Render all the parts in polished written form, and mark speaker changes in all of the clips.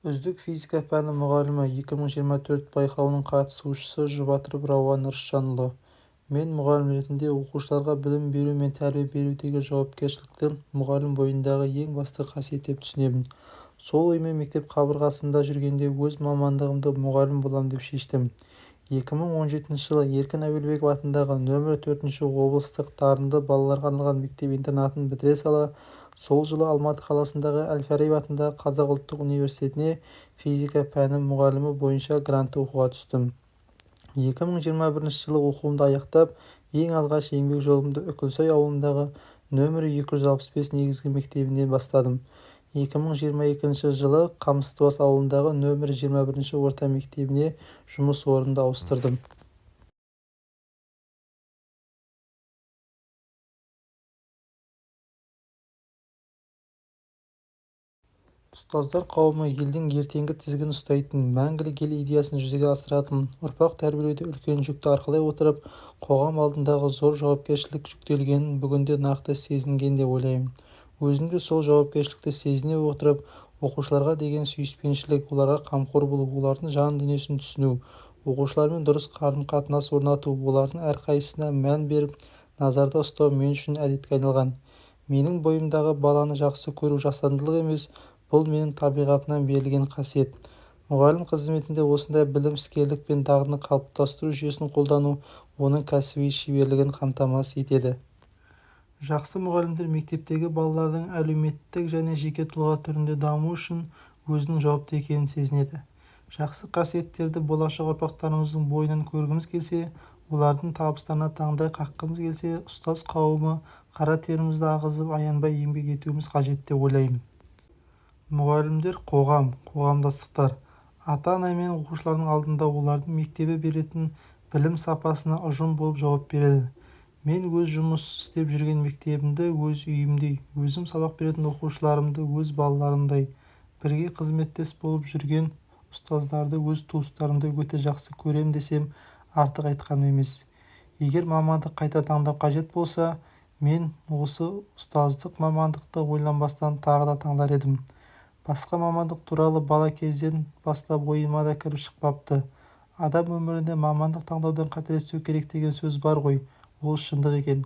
Speaker 1: Үздік физика пәні мұғалімі 2024 байқауының қатысушысы Жұбатыров Рауан Рысжанұлы Мен мұғалім ретінде оқушыларға білім беру мен тәрбие берудегі жауапкершілікті мұғалім бойындағы ең басты қасиет деп түсінемін. Сол оймен мектеп қабырғасында жүргенде өз мамандығымды мұғалім болам деп шештім. 2017 жылы Еркін Әуелбеков атындағы нөмірі төртінші облыстық дарынды балаларға арналған мектеп-интернатын бітіре сала, сол жылы Алматы қаласындағы әл-Фараби атындағы Қазақ ұлттық университетіне физика пәні мұғалімі бойынша грантты оқуға түстім. 2021 жылы оқуымды аяқтап, ең алғаш еңбек жолымды Үкілсай ауылындағы нөмірі 265 негізгі мектебінен бастадым. 2022 жылы Қамыстыбас ауылындағы нөмірі 21 орта мектебіне жұмыс орнымды ауыстырдым. Ұстаздар қауымы елдің ертеңгі тізгінін ұстайтын, Мәңгілік ел идеясын жүзеге асыратын ұрпақ тәрбиелеуде үлкен жүкті арқалай отырып, қоғам алдындағы зор жауапкершілік жүктелгенін бүгінде нақты сезінген деп ойлаймын. Өзім де сол жауапкершілікті сезіне отырып, оқушыларға деген сүйіспеншілік, оларға қамқор болу, олардың жан дүниесін түсіну, оқушылармен дұрыс қарым-қатынас орнату, олардың әрқайсысына мән беріп, назарда ұстау мен үшін әдетке айналған. Менің бойымдағы баланы жақсы көру жасандылық емес, бұл менің табиғатымнан берілген қасиет. Мұғалім қызметінде осындай білім, іскерлік пен дағдыны қалыптастыру жүйесін қолдану оның кәсіби шеберлігін қамтамасыз етеді. Жақсы мұғалімдер мектептегі балалардың әлеуметтік және жеке тұлға түрінде дамуы үшін өзінің жауапты екенін сезінеді. Жақсы қасиеттерді болашақ ұрпақтарымыздың бойынан көргіміз келсе, олардың табыстарына таңдай қаққымыз келсе, ұстаз қауымы қара терімізді ағызып, аянбай еңбек етуіміз қажет деп ойлаймын. Мұғалімдер қоғам, қоғамдастықтар, ата-ана мен оқушылардың алдында олардың мектебі беретін білім сапасына ұжым болып жауап береді. Мен өз жұмыс істеп жүрген мектебімді өз үйімдей, өзім сабақ беретін оқушыларымды өз балаларымдай, бірге қызметтес болып жүрген ұстаздарды өз туыстарымдай өте жақсы көрем десем, артық айтқаным емес. Егер мамандық қайта таңдау қажет болса, мен осы ұстаздық мамандықты ойланбастан тағы да таңдар едім. Басқа мамандық туралы бала кезден бастап ойыма да кіріп шықпапты. Адам өмірінде мамандық таңдаудан қателеспеу керек деген сөз бар ғой, ол шындық екен.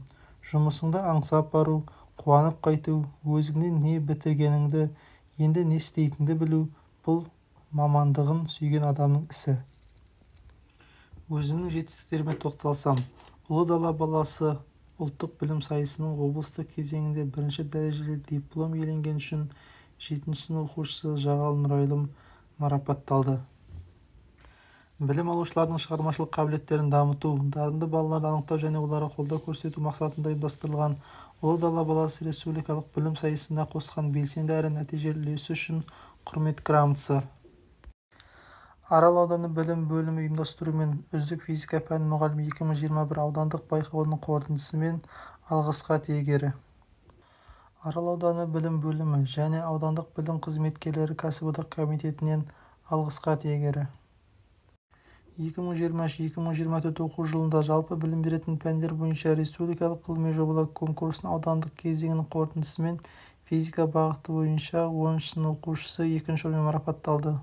Speaker 1: Жұмысыңды аңсап бару, қуанып қайту, өзіңнен не бітіргеніңді, енді не істейтініңді білу – бұл мамандығын сүйген адамның ісі. Өзімнің жетістіктеріме тоқталсам, Ұлы дала баласы ұлттық білім сайысының облыстық кезеңінде бірінші дәрежелі диплом иеленгені үшін жетінші сынып оқушысы Жағал Нұрайылым марапатталды. Білім алушылардың шығармашылық қабілеттерін дамыту, дарынды балаларды анықтау және оларға қолдау көрсету мақсатында ұйымдастырылған Ұлы дала баласы республикалық білім сайысына қосқан белсенді әрі нәтижелі үлесі үшін Құрмет грамотасы. Арал ауданы білім бөлімі ұйымдастыруымен Үздік физика пәні мұғалімі 2021 аудандық байқауының қорытындысымен Алғыс хат иегері. Арал ауданы білім бөлімі және аудандық білім қызметкерлері кәсіподақ комитетінен Алғыс хат иегері. 2023-2024 оқу жылында жалпы білім беретін пәндер бойынша республикалық ғылыми жобалау конкурсының аудандық кезеңінің қорытындысымен физика бағыты бойынша оныншы сынып оқушысы екінші орынмен марапатталды.